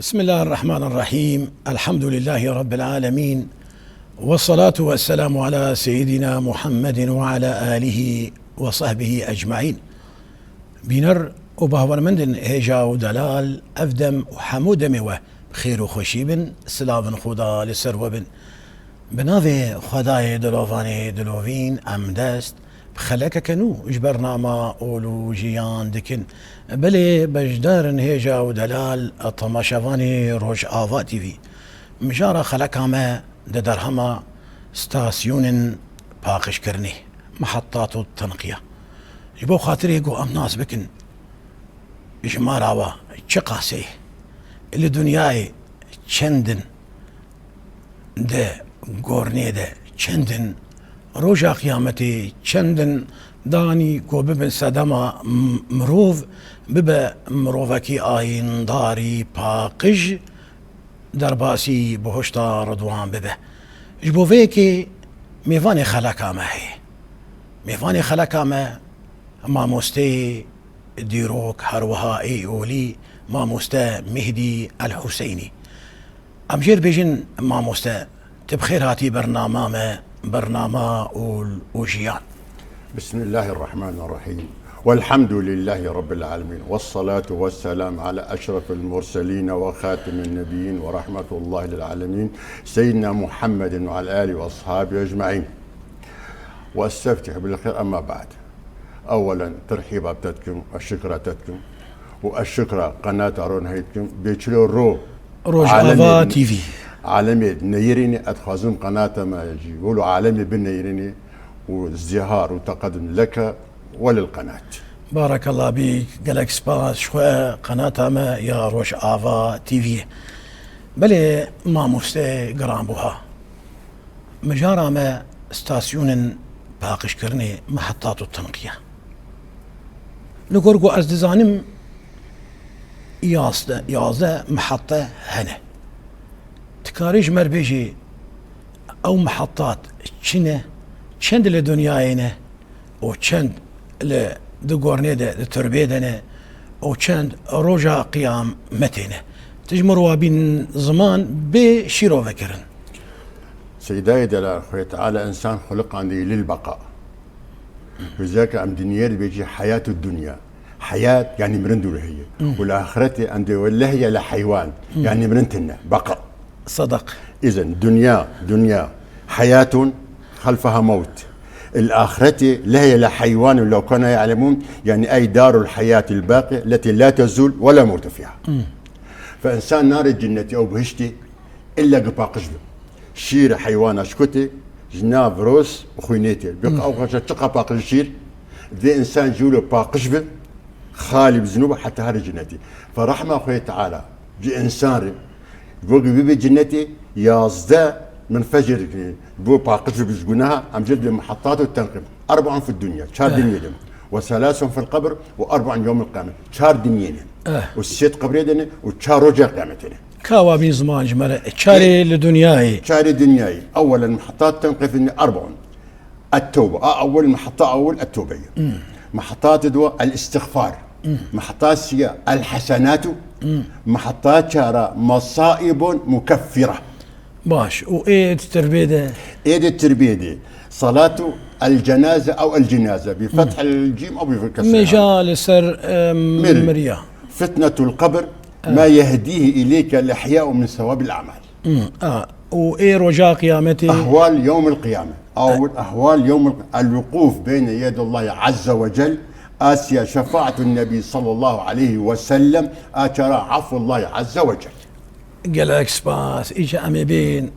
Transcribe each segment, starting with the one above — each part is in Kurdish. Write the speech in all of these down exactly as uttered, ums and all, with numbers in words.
بسم الله الرحمن الرحيم. الحمد لله رب العالمين. والصلاة والسلام على سيدنا محمد وعلى آله وصحبه أجمعين. Bîner û bawermendên hêja û delal, ev dem û hemû demê we bi xêr û xweşî bin, silavên Xuda li ser we bin. Bi navê Xwedayê dilovanê dilovîn em dest bi xelekeke nû ji bernama Ol û Jiyan dikin. Belê beşdarên hêja û delal, temaşevanê Rojava T V. Mijara xeleka me di derhema stasyonên paqijkirinê, mihetat û tenqiya. Ji bo xatirê ku em nas bikin, ji mara wa çi qasê li dinyayê çendin di gornê de çendin, roja qiyametê çendin danî ku bibin sedema m-, mirov bibe mirovekî ayîndarî paqij derbasî bihuşta Ridwan bibe. Ji bo vê yekê mêvanê xeleka me heye. Mêvanê xeleka me mamosteyê dîrok her wiha ê olî, mamoste Mihdî El Huseynî. Em jê re bêjin, mamoste, tu bi xêr hatî bernama me, bernama Ol û Jiyan. بسم الله الرحمن الرحيم. والحمد لله رب العالمين. والصلاة والسلام على أشرف المرسلين وخاتم النبيين ورحمة الله للعالمين سيدنا محمد وعلى آله وأصحابه أجمعين. وأستفتح بالخير، أما بعد. أولاً ترحيبا بتتكم، الشكرا تتكم، والشكرا قناة أرون هيتكم، بيتشلو رو Rojava عالمي، T V. عالمي نيريني أتخازم قناة ما يجي، ولو عالمي بالنيريني، وازدهار وتقدم لك وللقناة. Barekallah bîk, gelek spas ji xwe qenata me ya Rojava T V. Belê mamoste giranbuha. Mijara me stasyonên paqijkirinê mihetat û tenqiya. Li gor ku ez dizanim, yazde, yazde mihete hene. Dikarî ji me re bêjî, ew mihetat çi ne, çend li dinyayê ne û çend li di gornê de, di turbê de ne û çend roja qiyametê ne? Tu ji min re wa bîn ziman bê şîrove kirin. Seydayê delal, Xwedê Teala însan xuliqandiye lil beqa. Wezîrka em dinyê dibêjî heyatu dunya. Heyat, yanî mirin dûr heye. Hmm. Û li axretê em dê we lehye li heywan, Hmm. yanî mirin tine. Beqa. Sedak. Îzen, dunya, dunya. Heyatun xelfeha mewt. Li axretê lehye li heywan, لو كانوا يعلمون، yanî ey darul heyatil baqi, letî la tezûl ve la mewte fîha. Hmm. Fe însan nare cinnetî ew bihiştê, illa gi paqij bi. Şîr heywana şkutê, ji nav roz û xwînê tê. Bi Hmm. ew xweşe çiqa paqij şîr, vê însan jî wilo paqij bi, xalî bi zunûb heta herî cinnetî. Fe rehma Xwedê Teala ji însan re, bo gi bibê cinnetê, yazdeh min fecr bo paqij bi ji gunaha, em jê dibê mihetat û tenqîm. Erbaun fi dunya, çar Eh. dinyê de. Ve selasun fil qebr ve erbaun yewmil qiyame. Çar dinyê ne. Eh. Û sê di qebrê de ne û çar roja qiyametê ne. Ka wa bîn ziman ji me re, çarê li dinyayê. Çarê dinyayê. Ewwelen mihetat tenqîfin erbaun. Ettewbe. A ewwel miheta ewwel ettewbe ye. Hmm. Mihetat dua el-istixfar. Hmm. Mihetat siya el-hesenatu. Hmm. Mihetat çara mesaibun mukeffira. Baş. Û ê di tirbê de? Ê di tirbê de. Salatu el-cenaze ew el-cinaze. Bi Hmm. fethil cim ew bi kesriha. Mêja li ser, em, Mirî. miriya. Fitnetul qebr Eh. ma yehdihi ileyke el-ihya'u min sewabil a'mal. Hmm, a, û ê roja qiyametê? Ehwal yewmil qiyame. Ew ehwal yewmil, el-wukuf beyne yedallahi azze ve cel, a siya şefaatun nebî sallallahu aleyhi ve sellem, a çara afvullahi azze ve cel. Gelek spas. Îca em ê bên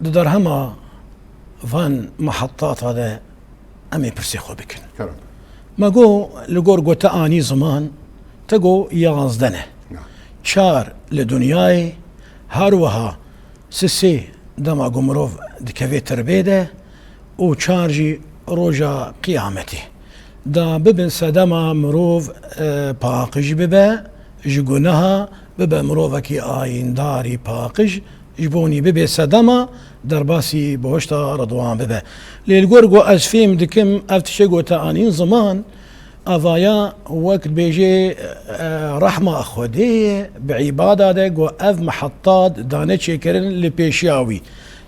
di derhema van mihetata de em ê pirsê xwe bikin. Kerem. Me got, li gor ku te anî ziman, te got yazdeh ne. Ya. Çar li dinyayê, her wiha sisê dema ku mirov dikeve tirbê de û çar jî roja qiyametê. Da bibin sedema mirov, e, paqij bibe ji guneha, bibe mirovekî ayîndarî paqij, ji bo nî bibê sedema derbasî bihuşta Ridwan bibe. Lê li gor ku ez fêm dikim, ev tiştê ku te anîn ziman, Avaya wek dibêje, e, rehma Xwedê ye, bi îbada de ku ev mihetat dane çêkirin li pêşiya wî.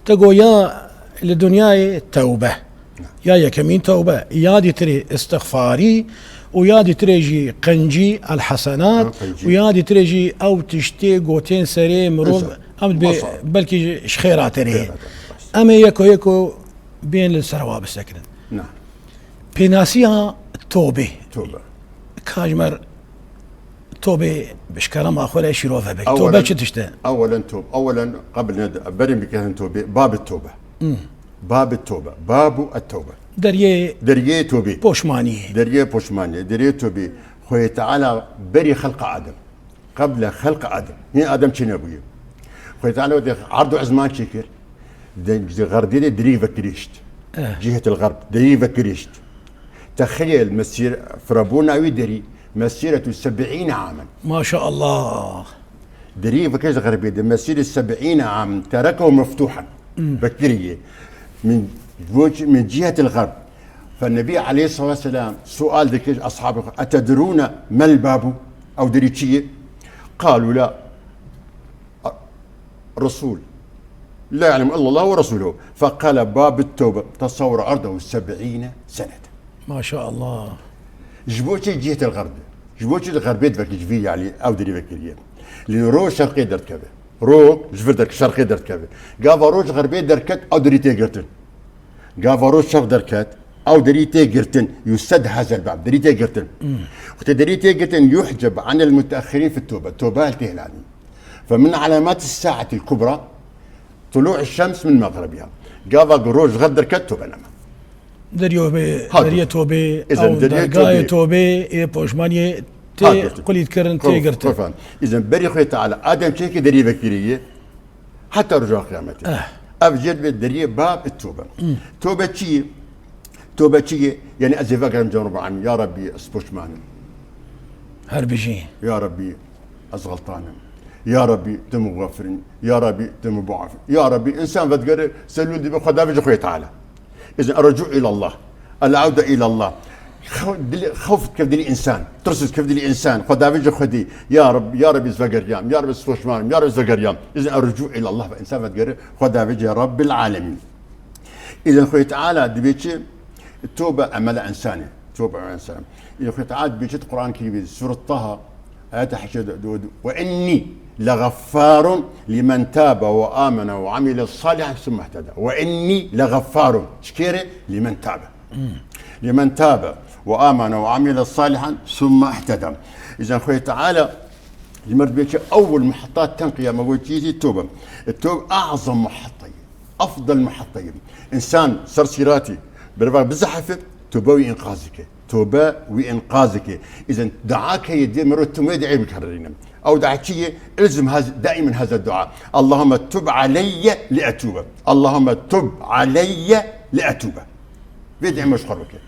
Te got ya li dinyayê tewbe. Ya yekemîn tewbe, ya dîtirê istixfarî û ya dîtirê jî qencî, elhesenat, Ha, qencî. û ya dîtirê jî ew tiştê gotên serê mirov, Însaf. em dibê Masal. belkî ji, ji xêra te rê. Xêra te rê. Em ê yeko yeko bên li ser wa bisekinin. Na. Pênasiya tobê. Tobe. Ka ji me re tobê bi şkerema xwe re şîrove bik. Tobe Ewelen, çi tişt e? Ewelen tob-, ewelen qebl ne, berî biketin tobê, babit tobe. Hmm. Babit tobe. Babu et tobe. Deriyê Deriyê tobê. poşmaniyê. Deriyê poşmaniyê. Deriyê tobê. Xwedê Teala berî xelqa Adem. Qebla xelq Adem. Hîn Adem çênebûye. Xwedê Teala wextê erd û ezman çêkir, di, di xerbê de derî vekirişt. Eh. Cihetil xerb, derî vekirişt. Texeyel mesîr, firabûna wî derî, mesîretu seb'îne amen. Maşallah. Derî vekirişt xerbê de, mesîre seb'îne amen, terekehu meftuhan. Hmm. Vekiriye. Min, min cihetil xerb. Fe Nebî aleyhissalatu vesselam sual dikir ashabê xwe, "Etedrûne mel babu?" Ew derî çi ye? Qalû la. Resul. La ya'lemu illallah ve resuluhu. Fekale babit tevbe. Tesawwere ardehu seb'îne senete. Maşallah. Ji bo çi cihetel xerb? Ji bo çi li xerbê divekî ji vî, yanî ew derî vekiriye? Li roj şerqê derdikeve. Roj ji vir derk-, şerqê derdikeve. Gava roj xerbê derket, ew derî tê girtin. Gava roj şerq derket, ew derî tê girtin. Yused hazel bab, derî tê girtin. Hmm. Wextê derî tê girtin, yuhceb anil muteaxirin fi tobe. Tobe hel tê hilanî. Fe min alamat saetil kubra, tulu şems min mexrebiha. Gava ku roj xerb derket, tobe nema. Deriyê tobê, Ha, deriyê tobê, Îzin ew deriyê dergahê tobê. tobê, ê poşmaniyê tê Ha, girtin. qulî dikirin, tê Qul-, girtin. qulfan. Îzin berî Xwedê Teala Adem çêkê deriyê vekirî ye. Heta roja qiyametê. Eh. Ev jê dibe deriyê bab ê tobe. Hmm. Tobe çi ye? Tobe çi ye? Yani ez ê vegerim cem Rabbî, ya Rabbî, ez poşman im. Her bijî. Ya Rabbî, ez xeltan im. Ya Rabbî, tu min xefirin. Ya Rabbî, tu min biafin. Ya Rabbî, însan vedigere, selûl dibe, xwe davêje Xwedê Teala. Îzin ercu îlallah. El-avde îlallah. Xew-, dilê, xewf dikeve dilê însan. Tirs dikeve dilê însan. Xwe davêje Xwedê. Ya Rab, ya Rabbî, ez vegeriyam. Ya Rabbî, ez poşman im. Ya Rabbî, ez vegeriyam. Îzin ercu îlallah. Însan vedigere, xwe davêje Rabbil alemîn. Îzin Xwedê Teala dibe çi? Tobe emela însanê. Tobe emela însanê. Îzin Xwedê Teala dibe çi? Quran Kerîmê, Sûret Taha, ayet heştê û du, "Ve innî leğeffârun limen tâbe ve âmene ve amile salihan sümme ihteda." "Ve innî leğeffârun." Çi kêre? "Limen tâbe." Hmm. "Limen tâbe ve âmene ve amile salihan sümme ihteda." Îzin Xwedê Teala Ji me re dibê çi? Ewil muheta tenqiya me got çi yî? Tobe. E, tobe azam muheta ye. Afdal muheta ye. Însan ser sîratî berevak bizehefe, tobe wî înqaz dike. Tobe wî înqaz dike. Îzin dua ke ye dê mero tu me dua bikerîne. Ew dua çi ye? Ilzim haz-, daimen haza dua. Allahümme tub aleyye li etube. Allahümme tub aleyye li etube. Vê dua me ji xwe bike.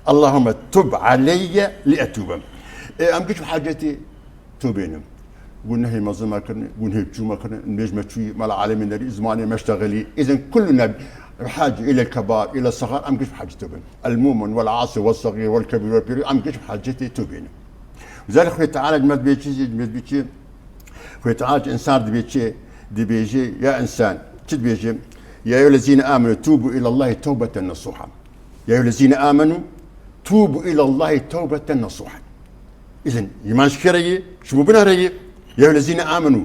Allahümme tub aleyye li etube. E, em giş bi hacetê tobê ne. Gunehê mezin me kirine, gunehê biçûk me kirine, nêj me çûyî, mala alemî nerî, zimanê me ştexilî, îzin kullu neb-, bi hac île kebar, île sexar, em giş bi hacetê tobê ne. El mumin, vel asi, vel segîr, vel kebîr, vel pîr, em giş bi hacetê tobê ne. Güzel Xwedê Teala me dibê çi, me dibê çi? Xwedê Teala ji însan dibê çi? Dibêje, ya însan, çi dibêje? Ya eyyuhellezîne amenu tûbû îlallahî tewbeten nesûha. Ya eyyuhellezîne amenu tûbû îlallahî tewbeten nesûha. Îzin, îman ji kê re ye? Ji mubina re ye. Ya eyyuhellezîne amenu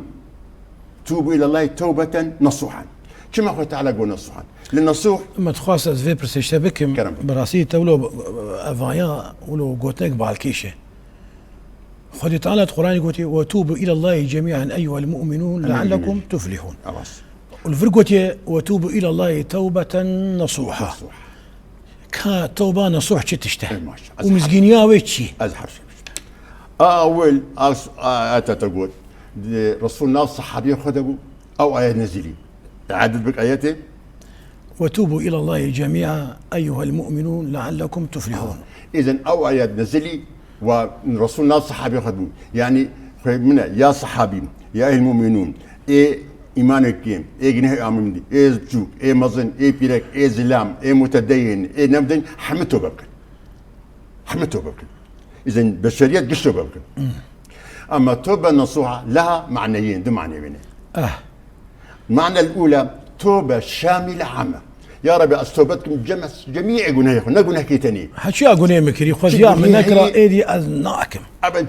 tûbû îlallahî tewbeten nesûha. Çima Xwedê Teala got nesûha? Li nesûh Me dixwast ez vê pirsê ji te bikim. Kerem bike. Bi rastî te wilo evaya wilo gotinek balkêş e. Xwedê Teala di Qur'anê gotî, "Ve tûbû îlallahî cemî'en eyyuhel mu'minûn Em leallekum mu'minîn. tuflihûn." Ewas. Û li vir gotiye, "Ve tûbû îlallahî tewbeten nesûha." Nesûha. Ka tewba nesûh çi tişt e? Ey maşallah. Û mizgîniya wê çi? Ez her şey biçim. A ewil, a s-, a ayeta te got. Di Resul nav sahabiyê xwe de bû. Ew ayet nezilî. Îade bik ayetê. "Ve tûbû îlallahî cemî'a eyyuhel mu'minûn leallekum tuflihûn." Îzin ew ayet nezilî wa Resul nav sahabê xwe bû. Yanî xwe min e, ya sahabî, ya ehl mu'minûn, ê îmanê kêm, ê gunehê amimdî, ê biçûk, ê mezin, ê pîrek, ê zilam, ê mutedeyên, ê nemdin, hemî tobe bikin. Hemî tobe bikin. Îzin beşeriyet giş tobe bikin. Ama tobe nasuha leha maneyên, du mane wê ne. Ah. Mane ula tobe şamile ame. Ya Rabbi, ez tobe dikim cem-, cemî gunehê xwe, ne gunehkê tenî. Heçiya gunehê min kirî, xweziya min nekira, êdî ez nakim. Ebe,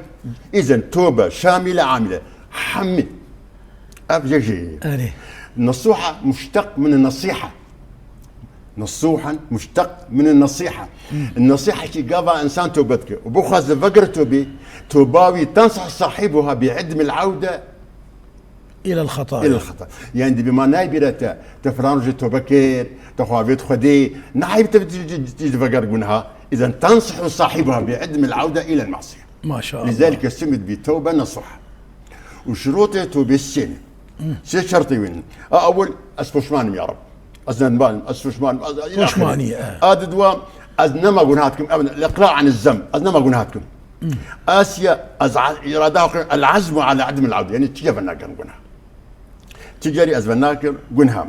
îzin tobe şamile amile. Hemî. Ev yek jî. Erê. Nasuha muşteq min nasiha. Nasuhan muşteq min nasiha. Nasiha jî gava insan tobe dike. Û bixwaze vegere tobê, toba wî tensah sahibuha bi idmil awde ilel xetaya. Ilel xeta. Yani dibe ma nayê bîra te, te filan rojê tobe kir, te xwe avêt Xwedê, nayê te tî, tî, tî veger gunha. Îzin tensihu sahibuha bi idmil awde ilel masiye. Maşallah. Lizalike sumit bi tewbe nasuha. Û şurutê tobê sê ne. Sê şertê wê ne. A ewil, ez poşman im ya Rab. Ez nedibanim, ez poşman im. Ez, ila Poşmanî, ahirî. E. A didwa, ez nema gunah dikim, ev, liqla anî zem, ez nema gunah dikim. Asiya, ez a-, îrada xwe, el azmu ala admil avd, yani çiye ve nakim gunah. Ticarî ez ve nakim gunah.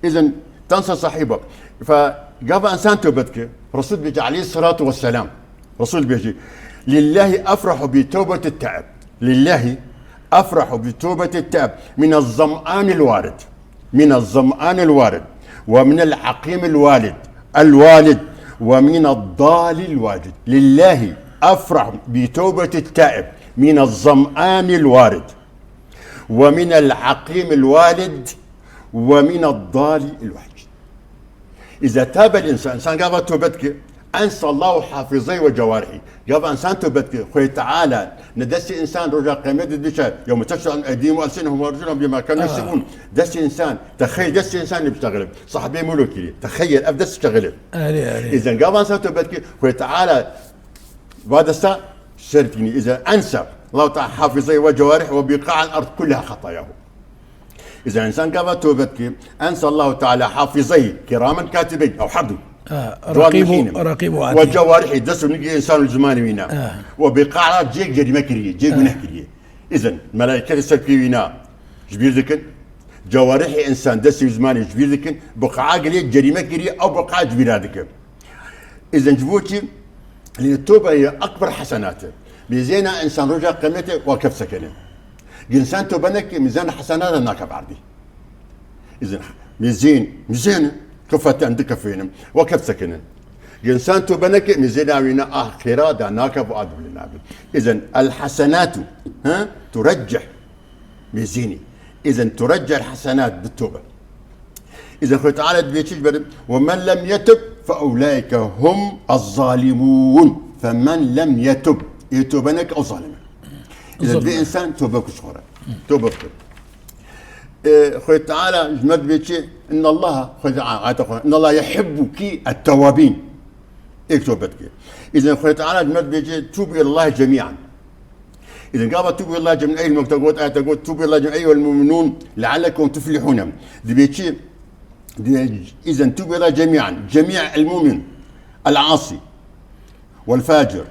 Îzin tensa sahiba. Fe gava insan tewbe dike, Resul bêje aleyhissalatu vesselam. Resul bêje, "Lillahi afrahu bi tewbeti taib. Lillahi afrahu bi tewbeti taib. Min az-zam'anil warid. Min az-zam'anil warid. Ve min el-aqimil walid. El-walid. Ve min ad-dalil wacid. Lillahi afrahu bi tewbeti taib. Min az-zam'anil warid." Ve minel aqîmil walid ve mined dâlil wacid. Îza tabel însan, însan gava tobe dike, ensallahu hafizeyhi ve cewarihî. Gava însan tobe dike, Xwê Teala ne destê însan roja qiyamete diçe, yewme teşhadu eydihim ve elsinehum ve erculehum bima kanu Ah. yeksibun. Destê însan, texeyel destê însan ne biştexile. Sahibê mûlo kiriye. Texeyel, ev dest ştexile. Erê, erê. Îzen gava însan tobe dike, Xwê Teala va desta şertînî, îzen ensa. Allahu Teala hafizeyhi ve cewarih ve biqa'il ard kulliha xatayahu. Îzen însan gava tobe dike, ensa Allahu Teala hafizeyhi kiramen katibeyn, ew herdu. Ha, Ciwan raqîb û, mihîn in. Raqîb û Ve atîd. Cewarihî, dest û nigê însan û zimanê wîna. Ha. Ve biqa'il ard cêk cerîme kiriye, cêk Ha. guneh kiriye. Îzen melaîketê ser pê wîna ji bîr dikin. Cewarihê însan, dest û zimanê ji bîr dikin. Biqa'a gilê cerîme kiriye, ew biqa ji bîra dikin. Îzen ji bo çi? Lê tobe ye ekber hesenat e. Mîzêna însan roja qiyamete wa kef sekene. Ginsan tobe neke, mîzan hesenata nakev erdî. Îzen mîzên, mîzên kefeten dikefênin, wa kef sekene. Ginsan tobe neke, mîzêna wîna ah xêra da nakev û ad bile nabe. Îzen el hesenatu, ha? Tureccih. Mezînî. Îzen tureccel hesenat bi tobe. Îzen Xwê Teala dibê çi ji ber, "Ve men lem yetub fe ulaike hum ez-zalimûn." Fe men lem yetub. Ê tobe neke, ew zalim e. Îzen Zulm. Dibê însan tobe ku ji xwe re. Tobe bike. Ê, Xwê Teala ji me dibê çi? Inna Allaha, Xwê Teala, ayeta Xwê, "Inna Allaha yuhibbu ki et-tewwabîn." Êk tobe dike. Îzen Xwê Teala ji me dibêje, "Tûbû ilallahi cemî'an." Îzen gava "Tûbû ilallahi cemî'an", ey wekta got, ayeta got, "Tûbû ilallahi cemî'an eyyuhel mu'minûn leallekum tuflihûn." Dibê çi? Dibê, îzen "Tûbû ilallahi cemî'an." Cemî el mu'min, el asi, vel facir,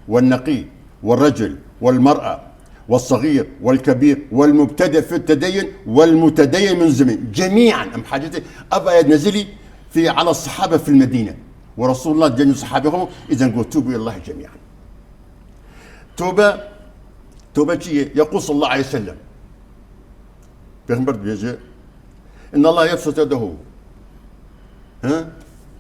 vel neqî, vel recil, vel mer'a, vel sagîr, vel kebîr, vel mubtedi fit tedeyyin, vel mutedeyyin min zimî. Cemî'an. Em hacetê, ev ayet nezilî fi ala sahabe fil Medîne. Ve Resulullah cemî sahabê xwe, îzen got, "Tûbû ilallahi cemî'an." Tobe, tobe çi ye? Yekûl sallallahu aleyhi ve sellem. Pêxember dibêje, "Inna Allah yebsutu yedehu." He?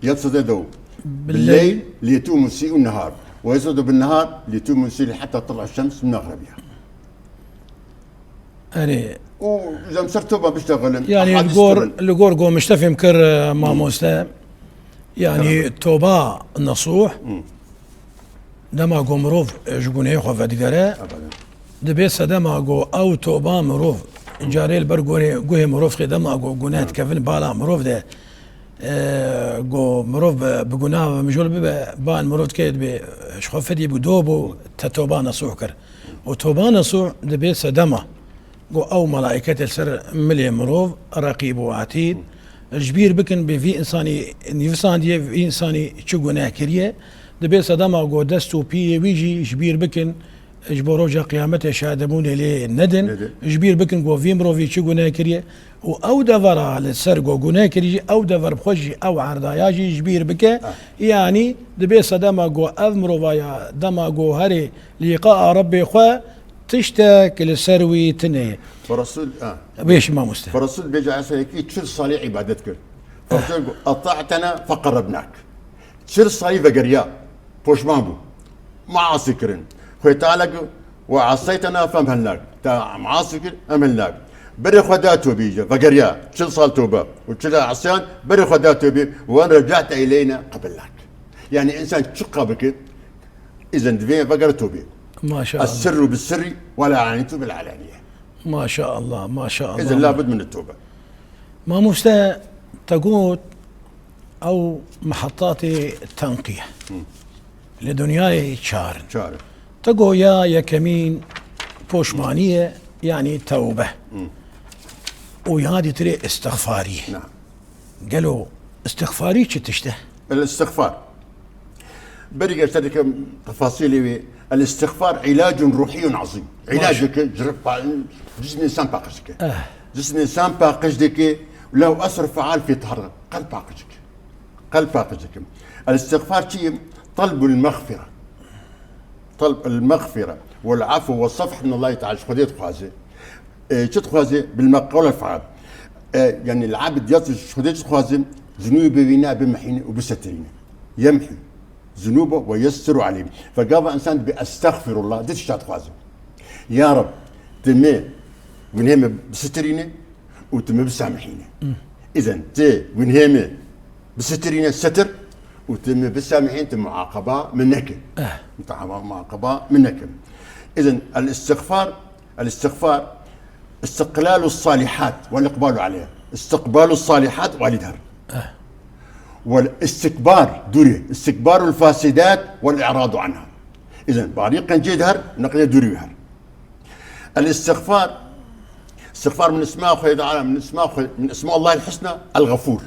"Yebsutu yedehu. Billeyl." Billeyl, liyetûbu musî'un nehar. Ve yebsutu bin nehar, liyetûbu musî'u hetta tetlu'a şems min mexrebiha. Erê. Û ji em ser toba biştexilin. Yani li gor, li gor gomişte fêm kir, e, mamoste. Yani toba nesuh, dema ku mirov, e, ji gunehê xwe vedigere, dibê sedema ku ew toba mirov carê li ber gunê, guhê mirov xê dema ku guneh dikevin bala mirov de, e, ku mirov bi, bi gunah ve mijûl bibe, ban mirov dike dibê ji xwe fidî bû, do bû, te toba nesuh kir. Û toba nesuh dibê sedema ku ew melaîketê li ser milê mirov, Reqîb û Etîd, ji bîr bikin bê vî însanî nivîsandiye, vî însanî çi guneh kiriye, dibê sedema ku dest û piyê wî jî ji bîr bikin, ji bo roja qiyametê şahidebûnê lê nedin. Nedin. Ji bîr bikin ku vî mirovî çi guneh kiriye û ew devera li ser ku guneh kirî jî, ew dever bi xwe jî, ew erdaya jî ji bîr bike. Ah. Yanî dibê sedema ku ev mirovaya dema ku herê lîqaa Rebbê xwe tiştek li ser wî tune ye. Bi Resul, ah. Bêşî mamoste. Bi Resul bêje, Esa yekî çil salî îbadet kir. Fercan got, "Ata'tena feqerrebnak." Çil salî vegeriya, poşman bû. Maasî kirin. Xwê Teala got, "Ve aseytena femhelnak." Te maasî kir, em hilnak. Berê xwe da tobî, vegeriya. Çil sal tobe. Û çil asiyan, berê xwe da tobî. "Ve en reca'te ileyna qebilnak." Yani insan çiqa bike, izin divê vegere tobî. Maşallah. "Es-sirru bis-sirri ve la alaniyetu bil alaniye." Maşallah, maşallah. İzin labud min tobe. Mamoste, te got ew mehetatê tenqiye. Hı. Li dinyayê çar in. Çar in. Te got ya yekemîn poşmanî ye, yanî tewbe. Hı. Û ya dîtirê istixfarî ye. Na. Gelo istixfarî çi tişt e? El-istixfar. Berî gerçe dikim tefasîlê wê. El-istixfar ilacun ruhiyun azîm. Maşallah. Îlaceke ji rih pa-, cismê insan paqij dike. Eh. Cismê insan paqij dike. Lehu esr feal fî tahara. Qelb paqij dike. Qelb paqij dike. El-istixfar çi ye? Talbul mexfira. Talb el-mexfira. Vel afwe ve safh min Allahi Teala. Ji Xwedê dixwaze. E, çi dixwaze? Bil meqal el faal. E, yani el-abd yaz ji Xwedê çi dixwaze? Zunûbê wî ne bimihîne û bisetirîne. Yemhî zunûbe ve yessiru aleyh. Ve gava insan dibe estexfirullah, di tişta dixwaze. Ya Reb, tu me gunhê me bisitirîne û tu me bisamihîne. Îzen tu gunhê me bisitirîne, setir, û tu me bisamihîn, tu muaqeba min neke. Eh. Tu muaqeba min neke. Îzen el-istixfar El-istixfar, istiqlalu salihat vel iqbalu aleyha. İstiqbalu salihat, walî diher. Eh. Vel istikbar, dûrî. İstikbarul fasidat vel i'radu anha. Îzen, barî qencê diher, neqlê dûrî her. El-istixfar, istixfar min isma Xwedê Teala, min isma Xwe-, min isma Allahil husna, el-Gafur.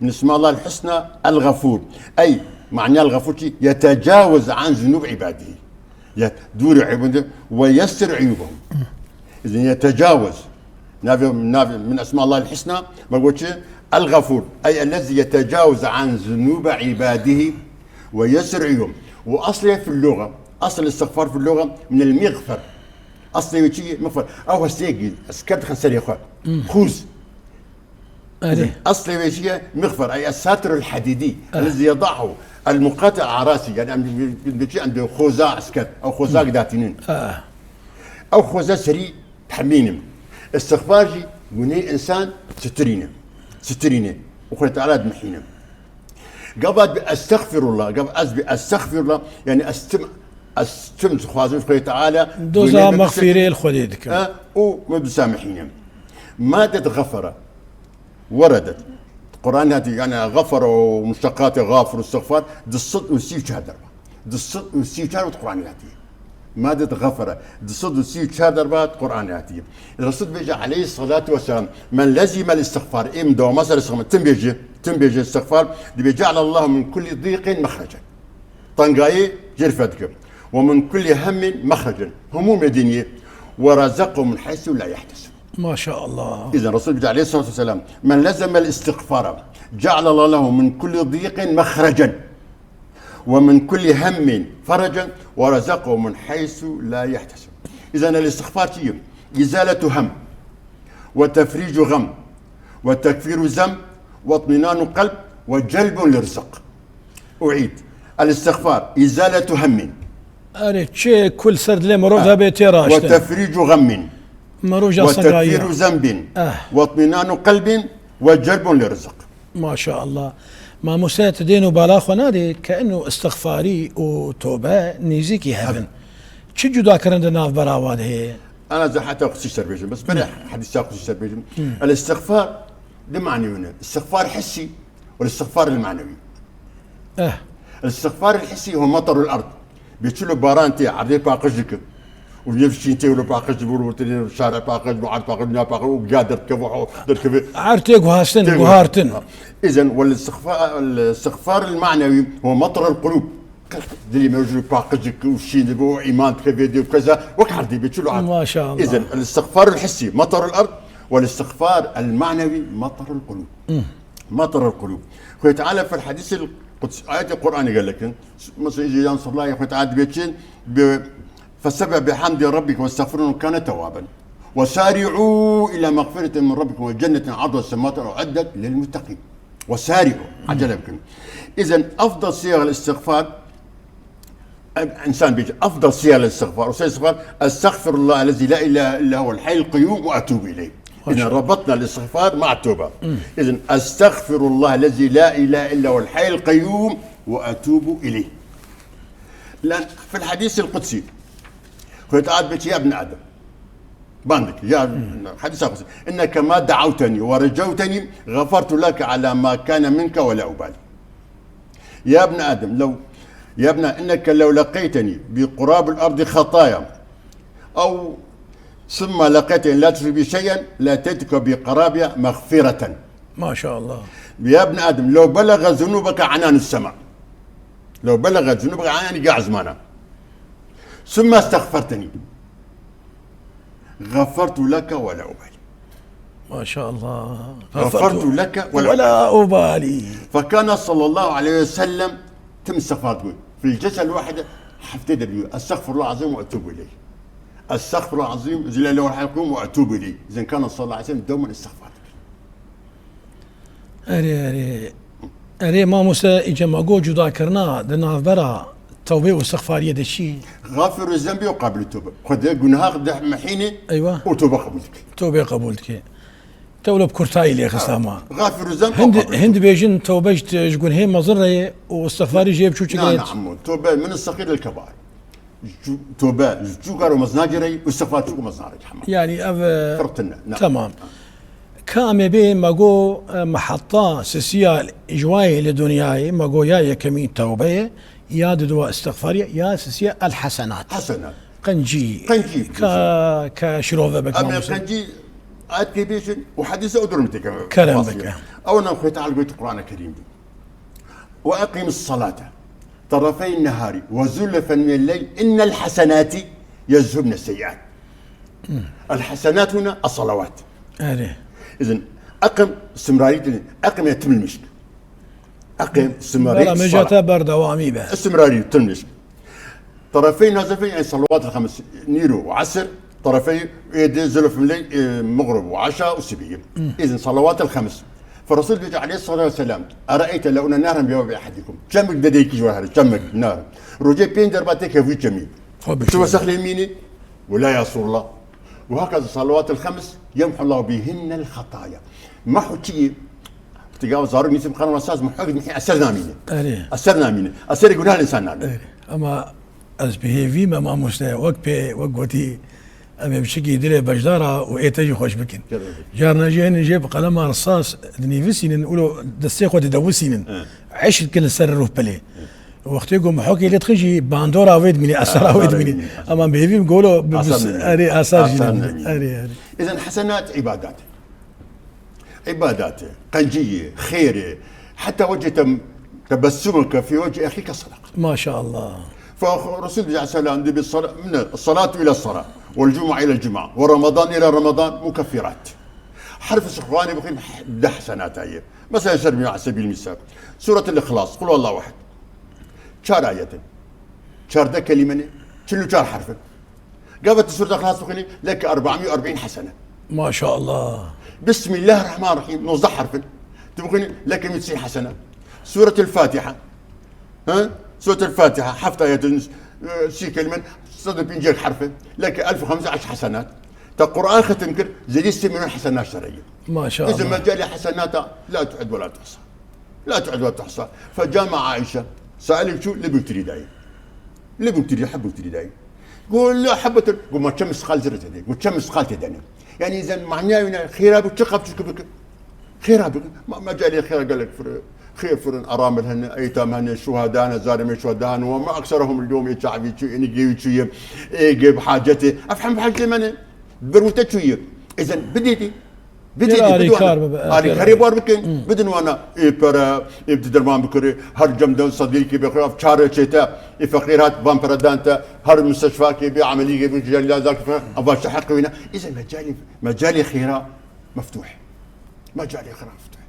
Min isma Allahil husna, el-Gafur. Ey, manya el-Gafur çi? Yetecawez an zunub ibadihi. Ya dûrî eybûn de ve yessir eyûbahum. Îzen yetecawez. Navê, navê min esma Allahil husna, me got çi? El-Gafur. Ey ellezî yetecawez an zunûbe ibadihi ve yessir eyûbahum. Û aslê fil luga, asl istixfar fil luga min el-mixfer. Aslê wê çi ye? Mixfer. Ew hestiyekî, esker dixin serê xwe. Xûz. Erê. Aslê wê çi ye? Mixfer, ey es-satirul hadîdî, eh, ellezî yeda'hu el-muqati' ala rasi, yani em bi, bi, bi çi em bi xoza esker, ew xozak datînin. Ah. Ew xoza serî hemînim. Îstixfar jî gunê însan sitirîne. Sitirîne. Û Xwedê Teala dimihîne. Gava bi estexfirullah, gava ez bi estexfirullah, yani ez tim, ez tim dixwazim Xwedê Teala, doza gunê me mexfîrê bisetirîne, li Xwedê dikim. Ha, û me bisamihîne. Madet xefere. Weredet. Quran hatî, yani xefere û muşteqatê xafir û istixfar, du sed û sî û çar derba. Du sed û sî û çar wet Quran hatî. Madet xefere. Du sed û sî û çar derba Quran hatî. Resul bêje aleyhissalatu vesselam, "Men lezimel istixfar", êm dewama ser istixfar, tim bêje, tim bêje istixfar, dibê cealallahu min kulli dîqin mexrecen. Tengayê cêr fedike. Ve min kulli hemmin mexrecen. Hemûmê diniyê. Ve razaqahu min heysu la yehtesib. Maşallah. Îzen Resul bêje aleyhissalatu vesselam, "Men lezemel istiğfara, cealallahu lehu min kulli dîqin mexrecen, ve min kulli hemmin ferecen, ve razaqahu min heysu la yehtesib." Îzen el-istiğfar çi ye? Îzaletu hem, ve tefricu gam, ve tekfiru zem, ve itminanu kalb, ve celbun li rizq. Uîd. El-istiğfar, îzaletu hemmin. Erê, çi kul ser dilê mirov, eh, hebe tê raştin. Ve tefricu gammin. Mirov ja ve sengayiya. Tekfiru zenbin. Eh. Ve itminanu kalbin ve celbun li rizq. Maşallah. Mamoste, tu dên û bala xwe nadê, ke eno istixfarî û tobe nêzîkî hevin. Hevin. Çi cudakirin di nav berawa de heye? Ana ez heta qusî ser bêjim. Bes berê, hı, hedîsa qusî ser bêjim. Hı. El-istiğfar di manî wine. İstiğfar hissî. Wal-istiğfar el-manevi. Eh. El-istiğfar el-hissi huwa matarul ard. Bi çilo baran tê, erdê paqij dike. Û yev şîn tê wilo paqij dibû, û tê şare paqij, û erd paqij, û ya paqij, û ya derdikeve, o derdikeve. Erd tê guhastin, tê guhartin. Îzen wal-istiğfa-, el-istiğfar el-manevi huwa matar el-qulub. Dilê me jî paqij dike û şîn dibe û îman dike vê dê û keza wek erdê bê çilo hat. Maşallah. Îzin, el-istiğfar el-hissî, matar el-erd, ve el-istiğfar el-manevi, matar el-qulub. Matar el-qulub. Xwê Teala fil hadîs el-qudsi, ayetê Qur'anê gelekin. Mesela, îzin, yan sallayê Xwê Teala dibê çin, bi, "Fesebbiha bihamdi rabbike ve estağfiruhu kâne tewwâben. Ve sâri'û ilâ mağfiretin min rabbikum ve cennetin arduha semâtu u'iddet lil muttaqîn." Ve sâri'û. Acele bikin. Îzin, efdal siyagil istiğfar, Ev, insan bêje, efdal siyar el-istiğfar. Û siyar el-istiğfar, "Estağfirullah ellezî la ilahe illa huvel hayyul qeyyum ve etûbu ileyh." Îzin, Maşallah. Rebatna el-istiğfar ma'a tewbe. Îzin, "Estağfirullah ellezî la ilahe illa huvel hayyul qeyyum ve etûbu ileyh." Lan, fil hadîs el-qudsi. Xwê Teala dibê çi, "Ya ibne Adem." Bandik, ya, hadîsa qudsi. "İnneke ma da'awteni ve recawteni, gafartu leke ala ma kâne minke ve la ubali." Ya ibne Adem, lew, ya ibne, "İnneke lew lekeyteni bi qurabil ardi hataya, ev summa lekeyteni la tuşriku bi şey'en, la eteytuke bi qarabiha mağfireten." Maşallah. "Ya ibne Adem, lew belaga zunubeke ananus sema." Lew belaga zunubeke anani gazmana. "Summa estağferteni." "Gafartu leke ve la ubali." Maşallah. "Gafartu leke ve la ubali." Fekâne sallallahu aleyhi ve sellem tim istiğfar digot. Fil celsel wahide heftê de digot. "Estağfirullah azim ve etûbu ileyh." "Estağfirullah azim, zilâle ve hakim ve etûbu ileyh." Îzin kâne sallallahu aleyhi ve sellem dewmen istiğfar digot. Erê, erê. Erê, mamoste, îca me got cudakirina di navbera tewbê û istixfariyê de çi? Xafirû zenbî û qabilû tewbe. Xwedê gunaha de mehînê Eywa. Û tewbe qebûl dike. Tewbê qebûl dike. Te wilo bi kurtayî lê xista ma. Xafirû zenbî û Hind, qabilû hind tewbe. Bêjin tewbe ji, ji gunhê mezin re ye û istixfarî jê biçûçik Na, ye. Na, emo. Tewbe min sexîr el kebair. Ju-, tobe, ju karo meznacê re, û sefa çûk meznare hema. Yani ev, e, Firq tine, ne. Tamam. Ka em ê bê me go, e, mehetta sisiya îcwayê li dinyayê, me go ya yekemîn tewbe ye, ya didwa istixfar ye, ya sisiya el hesenat. Hesenat. Qencî. Qencî, Ka, ka şirove bek Em ê mamoste. Qencî ayet pê bêjin û hedîse o durum têke. Kerem bike. Ew ne Xwê Teala goyt Qur'ana Kerîm de. "Ve eqimis salate tarafeyn nehari ve zullefen minel leyl innel hasenati yezhubne seyyiat." El hasenat huna es salawat. Erê. Îzin eqim istimrarî dilin. Eqim ya timil mişk. Eqim istimrarî Bela sala. Mecata berdewamî be. Istimrarî timil mişk. Tarafeyn hazefeyn, yani salawat el-hems, nîro û esr, tarafey êdî zulfin leyl, e, mixrib û eşa û sibî. Îzin salawat el-hems. Fe Resul bêje aleyhissalatu vesselam, "Eraeyte lew ene nehran bi babi ehedikum." Çemek dedeyekî ji we here, çemek, nar. Rojê pênc derba têke vî çemî. Tabii. Çi wesexlê mînî? Wela ya Resulallah. Û hakaza salawat el-hems, yemhullahu bihinnel hataya. Mehu çi ye? Ti gava zarok nîsim xanima saz muhek nî eser namîne. Erê. Eser namîne. Eserê gunah insan namîne. Erê. Ama ez bi hêvî me mamoste, wek pê, wek gotî, em ê biçikî dilê beşdara û ê te jî xweş bikin. Kerem. Carna jî hene jê bi qelema risas dinivîsînin, ulo destê xwe didewisînin. He. Eşq dikin li ser ruh pilê. He. Wextê ku muhokê lê dixin jî bandora wê dimîne, esera wê dimîne. Esera wê dimîne. Ama bi hêvî golo bi, Asar bis-, dimîne. Erê, asar jî Asar dimîne. Dimîne. Erê, erê. Îzin hesenat îbadet. Îbadet e, qencî ye, xêr e. Heta wecê te tebessumeke fî wecî exîke sedak. Maşallah. Fe Resul aleyhisselam dibe sala-, min salatu ila sala, vel cuma ila cuma, ve Ramadan ila Ramadan mukeffirat. Herf ji Qur'anê bixwîn deh senata ye. Mesela ser bîna sebil misal. Suretul İhlas, Kul Allahu Ehad. Çar ayetin. Çardeh kelîme ne. Çil û çar herfin. Gava tu Sûreta Îxlas bixwînî, leke erbamî û erbîn hesene. Maşallah. Bismillahirrahmanirrahîm, nozdeh herf in. Tu bixwînî, leke mît sî hesene. Sûretul Fatiha. Ha? Sûretul Fatiha, heft ayetin, e, sî kelimen, sed û pêncî herf in. Leke elf û xemse eşr hesenat. Te Qur'an xetim kir, zêdî sê milyon hesenat ji te re ye. Maşallah. Îzin mecalê hesenata la tu'ed ve la tuhsa. La tu'ed ve tuhsa. Fe cama Aişe. Sailek çû li biktirî dayê. Li biktirî, heb biktirî dayê. Go la hebetin. Go ma çend misqal zirre tê de. Go çend misqal tê de ne. Yani îzin manya wî ne, xêra bi çi qap çi bike. Xêra bike. Ma, mecalê xêra gelek fir-, xêr firin, aramil hene, eytam hene, şuhada hene, zaremê şuhada hene, ve ma ekserehum el-yewm ê çavî çû, ê nigêwî çû ye, ê gê bi hacetê. Ev hem bi hacetê me ne. Berwite çû ye. Îzin bidê dî. Bidin, bidin wana. Alîkarî bar bikin, bidin wana. Ê pere, ê bi derman bikirê, her cem de sedîkê bixwe, ev çare çête, ê feqîr hat, van pere dan te, her musteshfakê bê, emelîkê bê, cihazakê bê, ava şe heqê wî ne. Îze mecalê, mecalê xêra meftûh. Mecalê xêra meftûh.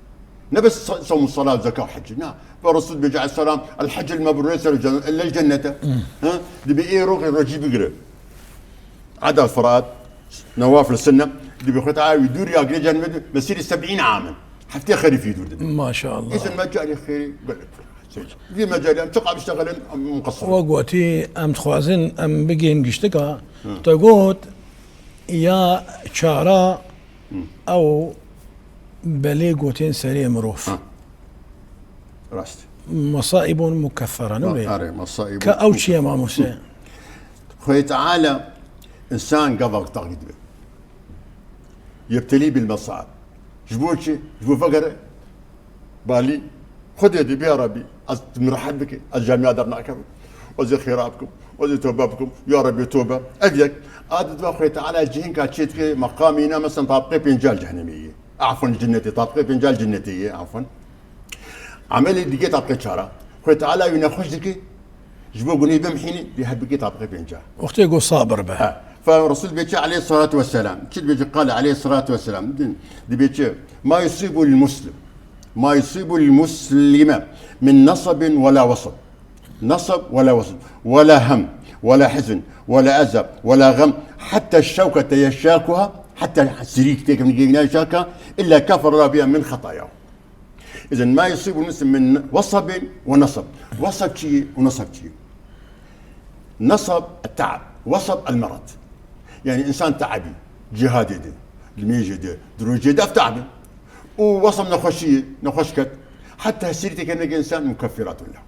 Ne bes sa-, sawm û sala, zeka û hecî, na. Ve Resul bêje aleyhisselam, "El hecc el mebrûr leyse lehu cen-, illa el cennete." Ha? Dibê ê rojê rojî bigire. Ada Firat, Newafil Sinne, dibê Xwedê Teala wî dûr ya girê cennet, mesîrê sebîn amin. Heftê xerîfî dûr dibe. Maşallah. Îzin mecalê xêrî gelek. Vî mecalê em çiqas biştexilin, em muqessir. We gotî, em dixwazin, em bigihên giştika. Hı. Te got, ya çara ew belê gotên serê mirov. Ha. Rast. Mesaîbun mukeffera, ne wê? Are, mesaîbun. Ka ew çi ye, mamose? Xwedê Teala însan gava taqî dibe. Yebtelî bil mesaib. Ji bo çi? Ji bo vegere balî. Xwedê dibê, ya Rabbî, ez min rehet bike, ez camîya dernakevim. Ez ê xêra bikim, ez ê tobe bikim, ya Rabbî tobe. Ev yek. A di dua Xwedê Teala cihên ka çê dike, meqamî ne, mesela tabqê pênca li cehennemê ye. Afwan, cennetê, tabqê pênca li cennetê ye, afwan. Emelê digê tabqê çara. Xwedê Teala wî nexweş dike, ji bo gunehê bimhînî, dê her bigê tabqê pênca. Wextê ku sabir be. Ha. Fe Resul bêçe aleyhissalatu vesselam. Çi dibêje, qale aleyhissalatu vesselam. Din, dibêçe, "Ma yusibu lil muslim. Ma yusibu lil muslime min nasabin ve la wasab." Nasab ve la wasab. Ve la hem. Ve la hizn. Ve la eza. Ve la gam. Hatta şevkete yeşakuha. Hatta sirîk têkevnî gevîna şaka. İlla kafara biha min xetayahu. Îzin ma yusibu muslim min wasabin ve nasab. Wasab çi ye û nasab çi ye? Nasab, et-ta'b. Wasab, el-merad. Yani însan te'ebî, cihadê de, limêjê de, di rojê de ev te'ebî. Û wasab nexweşî ye, nexweş ket. Heta sirî têkevneke însan mukeffiratun leh.